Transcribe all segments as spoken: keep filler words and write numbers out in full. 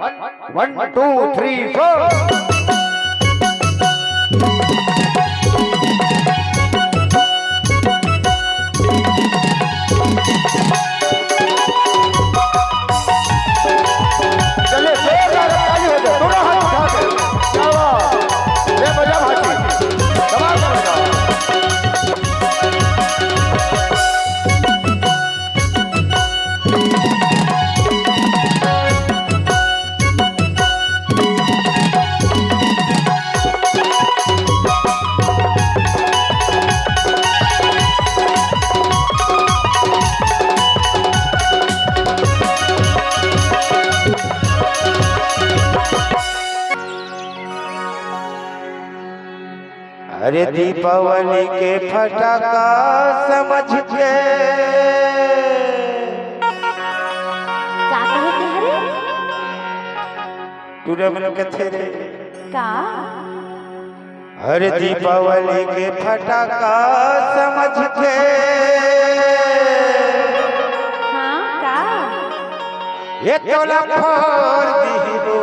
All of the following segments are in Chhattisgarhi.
One, two, three, four. चलिए, जोरदार ताली हो जाए, दोनों हाथ उठा के। क्या बात। ले बजा भाटी। कमाल करेगा। अरे दीपावली के फटाका समझ के। का कहे ते हरे? टूरा मन कथे रे। का? अरे दीपावली के फटाका समझ के। हाँ, का? ये तोला फोड़ दीही वो।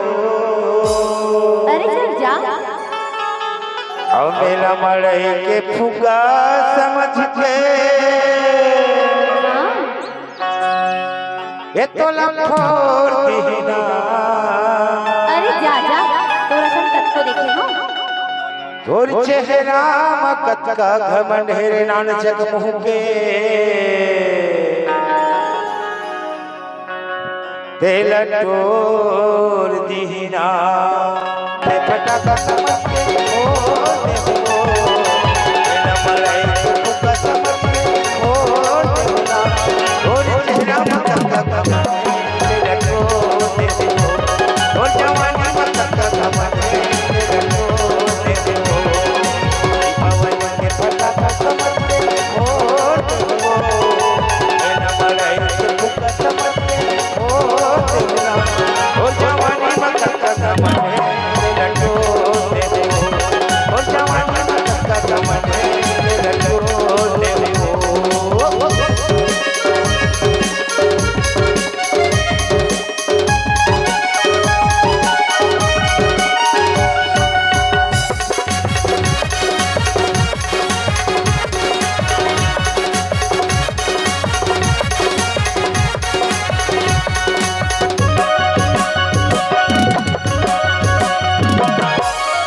अरे चल जा। अउ मेला मड़ई के फुग्गा समझ के। हाँ। ये तोला फोड़ दीही ना। अरे जा, जा, तोर असन कतको देखे हो। तोर चेहरा म कतका घमंड हे रे नानचक मुँह के। तेला टोर दीही ना। ते फटाका समझ के ओ देवो। तेला मड़ई के फुग्गा समझ के ओ देवो ना। तोर चेहरा म कतका घमंड हे रे टोर देवो। तोर जवानी म कतका घमंड हे रे टोर देवो। दीपावली के फटाका समझ के ओ देवो। तेला मड़ई के फुग्गा समझ के ओ देवो ना। तोर जवानी म कतका घमंड हे रे टोर देवो। तोर जवानी म कतका घमंड हे रे टोर देवो।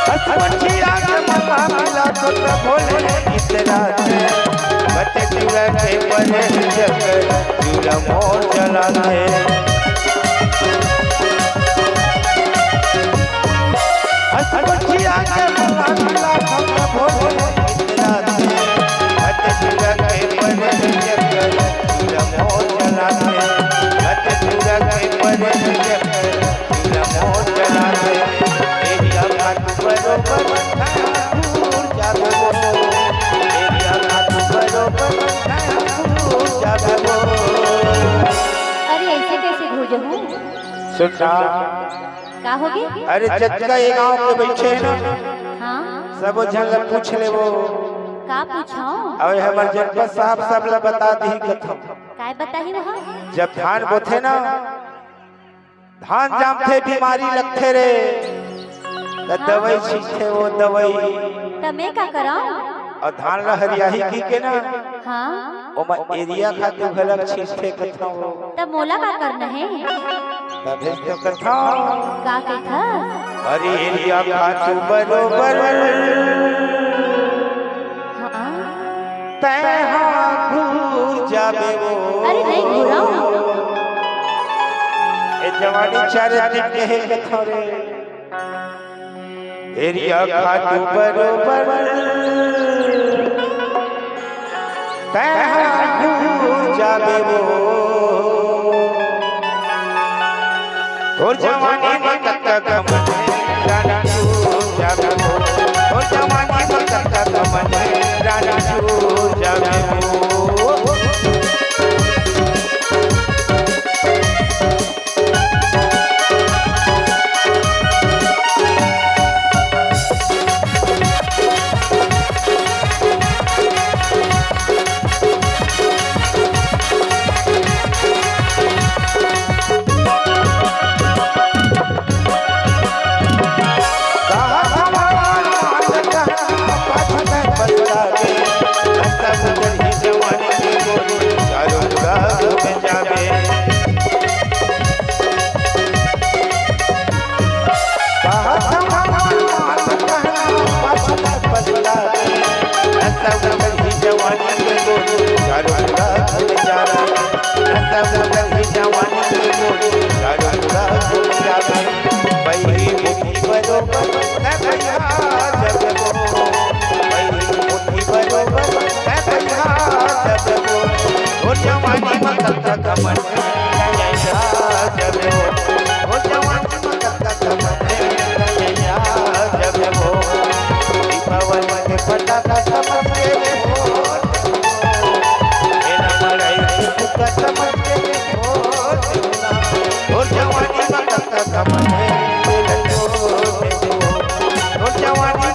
हसमुखिया के मला मिला छोटा भोले गीत रात में। बच्चे चूड़ा के परे चक्कर, चूड़ा मोर चला के। हसमुखिया के मला मिला छोटा भोले गीत रात में। बच्चे चूड़ा के परे चक्कर, चूड़ा मोर चला के। बच्चे चूड़ा के परे चक्कर, अरे ऐसे कैसे घुर जहूं? सुन ना। का होगे? अरे जतका ये गांव के बइठे हे ना, हाँ। सबो झन ला पूछ लेबो। का पूछो? अउ हमर जनपद साहब सब ला बता दिही कथों। काय बताही वहाँ? जब धान बोथे ना, धान जामथे, बीमारी लगथे रे, त दवई छींचथे वो दवई। त मैं का करंव? अउ धान ल हरियाही कहिके ना, हाँ। ओमा यूरिया खातू घलक छींचथे कथंव वो। त मोला का करना हे? तभे तो कथंव। का कथस? अरे यूरिया खातू बरोबर। हाँ। तैं हा घूर जाबे वो। अरे नहीं घूरंव। ए जवानी चारे दिन के हे कथंव रे। यूरिया खातू बरोबर। तैं हा घूर जाबे वो। तोर जवानी म कतका घमंड हे, रानी छूट जाबे वो। तोर जवानी म कतका घमंड हे, रानी छूट जाबे वो। जवानी के मोर गाड़ी उड़ा घूम जावे। बहिरी होती बरोबर, मैं भैया जब वो। बहिरी होती बरोबर, मैं भैया जब वो। ओ जवानी में कब तक मन जब वो। ओ जवानी में कब तक मन जब वो। दीपावली के फटाका समझ के वो। मेरा मड़ई के फुक्का समझ के वो। ओ जवानी में कब तक मन जब वो। ओ जवानी